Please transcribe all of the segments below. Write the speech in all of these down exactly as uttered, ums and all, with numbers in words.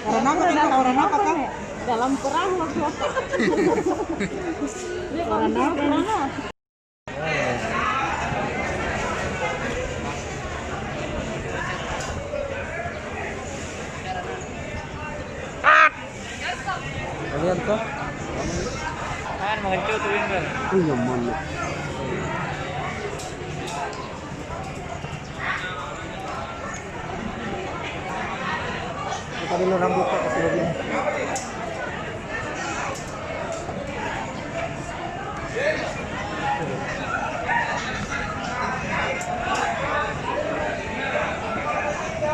Orang apa, Tante? Orang apa, Kak? Dalam perang waktu apa? Orang apa? Kalian kah? Kan mengecut tuh, Wimber. Iya, mana? Kita dulu rambut, Kak, kasih lagi.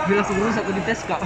Dia langsung rusak tuh di tes, Kak.